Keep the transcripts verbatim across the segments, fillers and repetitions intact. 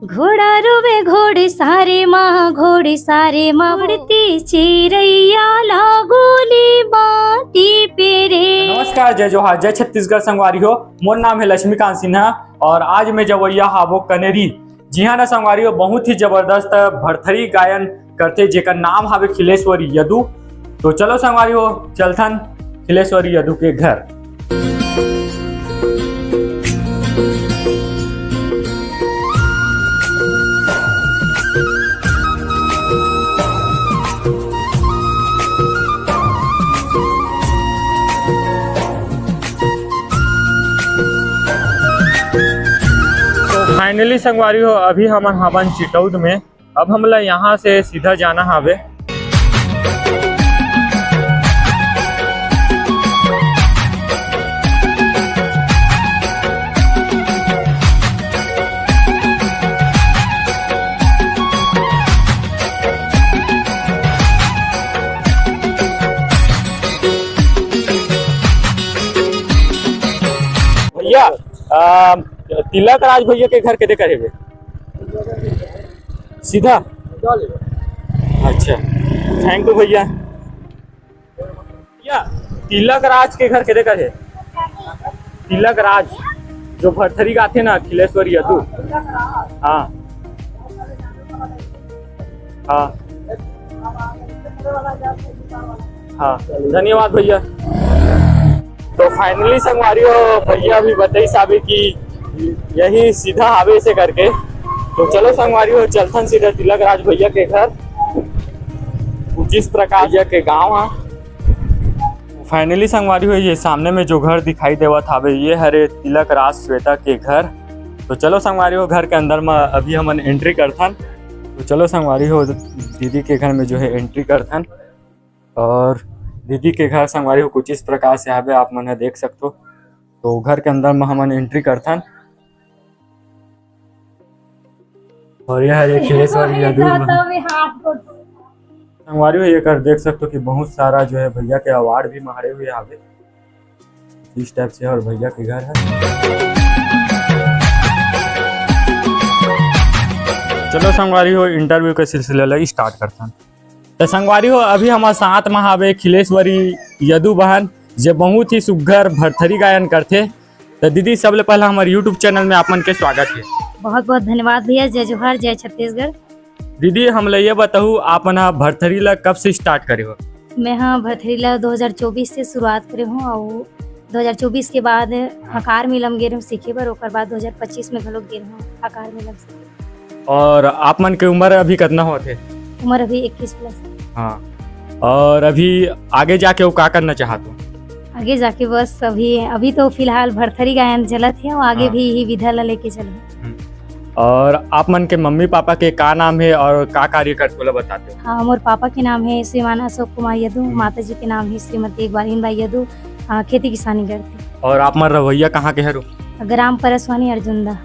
घोड़ा रोवे घोड़े सारे माँ, घोड़े सारे माँ, उड़ती चिरैया लागोली बाटी पेरे। नमस्कार, जय जोहार, जय छत्तीसगढ़ संगवारी हो। मोर नाम है लक्ष्मीकांत सिन्हा और आज मैं जवैया हाबो कनेरी। जी हाँ ना संगवारी हो, बहुत ही जबरदस्त भरथरी गायन करथे, जेकर नाम हावे खिलेश्वरी यदु। तो चलो संगवारी हो, चलथन खिलेश्वरी यदु के घर। तो finally संगवारी हो, अभी हमन हावन चिटौद में। अब हमला यहाँ से सीधा जाना हावे। भैया, अ, तिलक राज भैया के घर केदे कर हेबे? सीधा? अच्छा, thank you भैया। भैया, तिलक राज के घर केदे कर हे? तिलक राज, जो भरथरी गाथे ना, खिलेश्वरी यदु। हाँ। हाँ। हाँ, धन्यवाद भैया। तो finally संगवारी हो, भैया भी बताइस हावे कि यही सीधा हावे से करके। तो चलो संगवारी हो, चलथन सीधा तिलक राज भैया के घर। कुचिस प्रकाश भैया के गाँव हा। Finally संगवारी हो, ये सामने में जो घर दिखाई देवत हावे, ये हरे तिलक राज श्वेता के घर। तो चलो संगवारी हो, घर के अंदर में अभी हमन entry करथन। तो चलो संगवारी हो, दीदी के घर में जो है entry करथन। और दीदी के घर संगवारी हो कुछ इस प्रकार से हावे, आप मन ह देख सकथो। तो घर के अंदर में हमन entry करथन। और यह हरे खिलेश्वरी यदु महल। संगवारी हो, ये कर देख सकथो कि बहुत सारा जो है भैया के award भी माढ़े हुए हावे। इस type से और भैया के घर है। चलो संगवारी हो, interview के सिलसिला ला start करथन। तो संगवारी हो, अभी हमारे साथ में हावे खिलेश्वरी यदु बहन, जे बहुत ही सुग्घर भरथरी गायन करथे। तो दीदी, सबले पहला हमारे YouTube channel में आप मन के स्वागत है। बहुत बहुत धन्यवाद भैया। जय जोहार, जय छत्तीसगढ़। दीदी, हमला ये बताहू, आप मन ह भरथरी ला कब से start करे हो? मैं ह भरथरी ला दो हज़ार चौबीस से शुरुआत करे हूँ और दो हज़ार चौबीस के बाद हाँ। हकार मिलम गे रहूँ सीखे बर, ओकर बाद दो हज़ार पच्चीस में घलोक गे रहूँ हकार मिलम से। और आप मन के उम्र अभी कितना होत हे? उम्र अभी इक्कीस plus है। हाँ, और अभी आगे जाके वो का करना चाहत हो? आगे जाके बस अभी, अभी तो फिलहाल भरथरी गायन चलत हे और आगे हाँ। भी यही विधा ला लेके चलहूँ। हम्म। और आप मन के मम्मी पापा के का नाम है और का कार्य करथे, ओला बताते हो? हाँ, मोर पापा के नाम है श्रीमान अशोक कुमार यदु, हम्म। माता जी के नाम है श्रीमती इकबालीन बाई यदु, आ, खेती किसानी करथे। और आप मन रहवैया कहाँ के हरो? ग्राम परसवानी अर्जुंदा।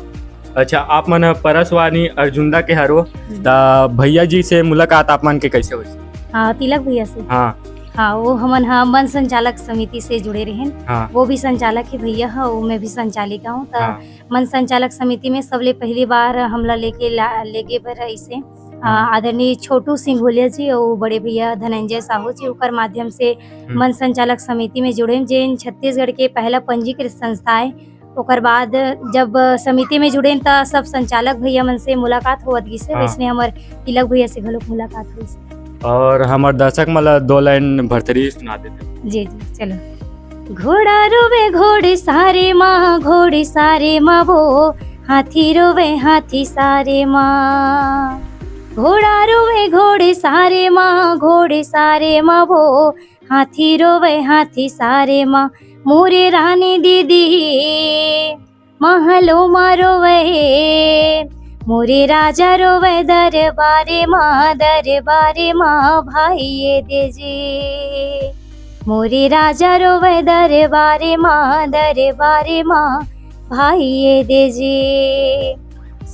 अच्छा, आप मन ह परसवानी अर्जुंदा के हरो, हम्म। त भैया जी से मुलाकात आप मन के कैसे होइस? हाँ, तिलक भैया से। हाँ। हाँ, वो हमन ह मन संचालक समिति से जुड़े रहेन। हाँ। वो भी संचालक ही भैया ह, वो मैं भी संचालिका हूँ। त हाँ। मन संचालक समिति में सबले पहली बार हमला लेके ला-, लेगे बर इसे, अ, हाँ। आदरणीय छोटू सिंघोलिया जी और बड़े भैया धनंजय साहू जी, ओकर माध्यम से हम्म। मन संचालक समिति में जुड़ेन, जेन छत्तीसगढ़ के पहला पंजीकृत संस्था है। ओकर बाद जब समिति में जुड़ेन, त सब संचालक भैया मन से मुलाकात होवत गिस हे, हाँ। वैसने हमर तिलक भैया से घलोक मुलाकात होइस। और हमर दर्शक मन ला दो line भरथरी सुना देते। जी, जी, चलो। घोड़ा रोवे घोड़े सारे माँ, घोड़े सारे माँ वो, हाथी रोवे हाथी सारे माँ। घोड़ा रोवे घोड़े सारे माँ, घोड़े सारे माँ वो, हाथी रोवे हाथी सारे माँ। मोरे रानी दीदी महलो मा रोवे, मोरे राजा रोवे दरबारे मा, दरबारे मा भाई ये दे जी। मोरे राजा रोवे दरबारे मा, दरबारे मा भाई ये दे जी।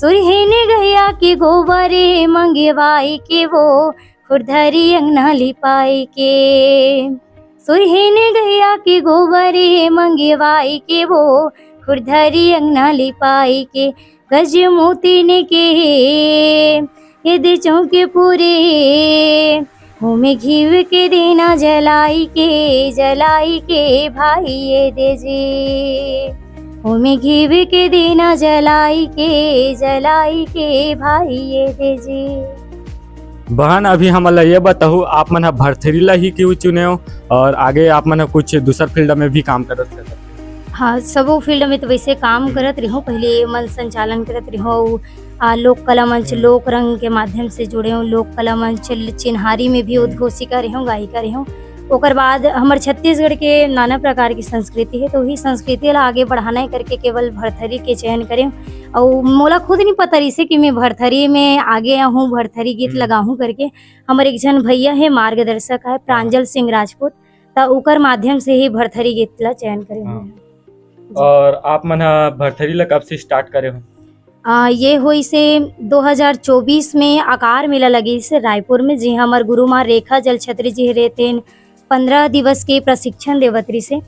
सुरहिन गैया के गोबरे मंगवाई के वो, खुरधरी अंगना लिपाई के। सुरहिन गैया के गोबरे मंगवाई के वो, खुरधारी अंगना लिपाई के, गज मोतिन के, ये दे चौके पूरे, ओमे घीव के देना जलाई के, जलाई के भाई ये दे जी। ओमे घीव के देना जलाई के, जलाई के भाई ये दे जी। बहन, अभी हमन ला ये बताहू, आप मन ह भरथरी ला ही क्यों चुने हो और आगे आप मन ह कुछ दूसर field में भी काम करत हो? हाँ, सबो field में तो वैसे काम हम्म। करत रहो। पहले मंच संचालन करत रहो, आ, लोक कला मंच, हम्म। लोक रंग के माध्यम से जुड़े हो, लोक कला मंच ल-, चिन्हारी में भी हम्म। उद्घोषिका रहो, गायिका रहो। ओकर बाद हमर छत्तीसगढ़ के नाना प्रकार की संस्कृति है, तो वही संस्कृति ला आगे बढ़ाना है करके केवल भरथरी के चयन करे। और मोला खुद नहीं पता रहिसे कि मैं भरथरी में आगे आहूँ, भरथरी गीत हम्म। लगाहूँ करके। हमर एक झन भैया है, मार्गदर्शक है, प्रांजल सिंह राजपूत, त ओकर माध्यम से ही भरथरी गीत ला चयन करे हाँ। हुए हैं। जी। और आप मन ह भरथरी ला कब से start करे हो? आ, ये होइसे दो हज़ार चौबीस में आकार मेला लगिसे रायपुर में, जी हमर गुरु माँ रेखा जल छत्री जी रहतेन, पंद्रह दिवस के प्रशिक्षण देवत रहिसे।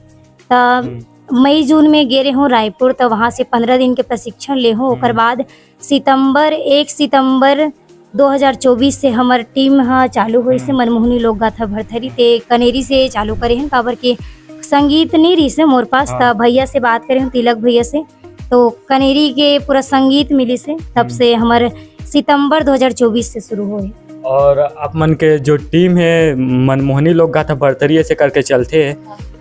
त हम्म। मई जून में गे रहे हो रायपुर, त वहाँ से पंद्रह दिन के प्रशिक्षण ले हो। ओकर हम्म। बाद सितंबर, एक सितंबर दो हज़ार चौबीस से हमर टीम ह चालू होइसे, हम्म। मनमोहनी लोक गाथा भरथरी ते कनेरी से चालू करे हन, काबर के संगीत नहीं रहिसे मोर पास, हाँ। त भैया से बात करे हन, तिलक भैया से, तो कनेरी के पूरा संगीत मिलिसे, तब हम्म। से हमर सितंबर दो हज़ार चौबीस से शुरू होए। और आप मन के जो टीम है मनमोहनी लोक गाथा भरथरी ऐसे करके चलथे,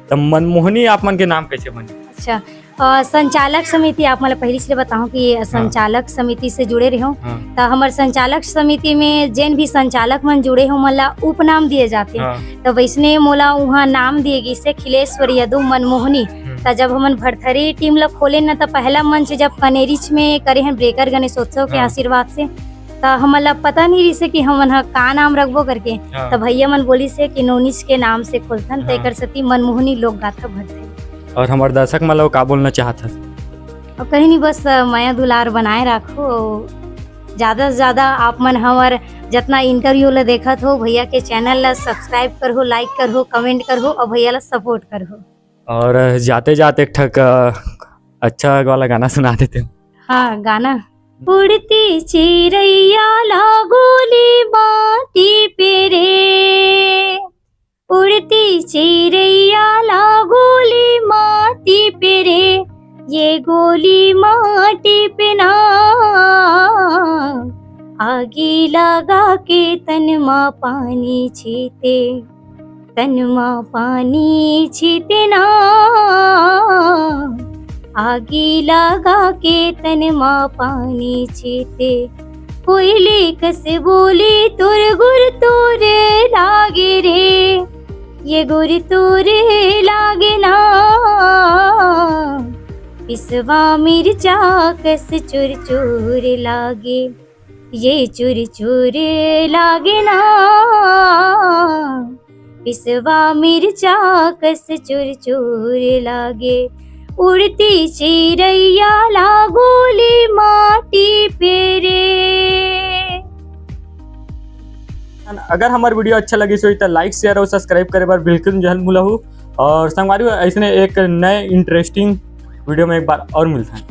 त मनमोहनी आप मन के नाम कैसे बने? अच्छा, अ, संचालक समिति आप मन ल पहिली से बताहूँ कि हाँ। संचालक समिति से जुड़े रहे हो। हाँ। त हमर संचालक समिति में जेन भी संचालक मन जुड़े हो, मन ला उपनाम दिए जाथे। हाँ। त वैसने मोला उहाँ नाम दिए गिसे खिलेश्वर यदु मनमोहनी। हम्म। त जब हमन भरथरी टीम ला खोले न, त पहला मंच जब कनेरिच में करे हन ब्रेकर गणेशोत्सव के हाँ। आशीर्वाद से, त हमन ला पता नहीं रहिसे कि हमन ह का नाम रखबो करके। हाँ। त भैया मन बोलिसे कि नोनिच के नाम से खोलथन, त हाँ। एकर सेती मनमोहनी लोक गाथा भरथरी। और हमर दर्शक मन ला का बोलना चाहत हस? और कहीं नहीं, बस, अ, मया दुलार बनाए राखो। ज्यादा से ज्यादा आप मन हमर जतना interview ला देखत हो, भैया के channel ला subscribe करहो, like करहो, comment करहो और भैया ला support करहो। और जाते जाते एक ठक, अ, अच्छा वाला गाना सुना देते हो। हाँ, गाना। उड़ती चिरैया ला गोली माटी पे रे, उड़ती चिरैया ला गोली माटी पे रे, ये गोली माटी पे ना, आगी लगा के तन मा पानी छीते, तन मा पानी छीते ना, आगी लगा के तन मा पानी छीते। कोयली कस बोली तुर गुर तुर लागे रे, ये गुर तुर लागे ना। पिसवा मिर्चा कस चुर चुर लागे, ये चुर चुर लागे ना। पिसवा मिर्चा कस चुर चुर लागे, उड़ती चिरैया ला गोली माटी पे रे। अगर हमार video अच्छा लगिस होही त like, share और subscribe करे बर बिल्कुल झन भूलहू। और संगवारी हो, ऐसने एक नए interesting video में एक बार और मिलथन।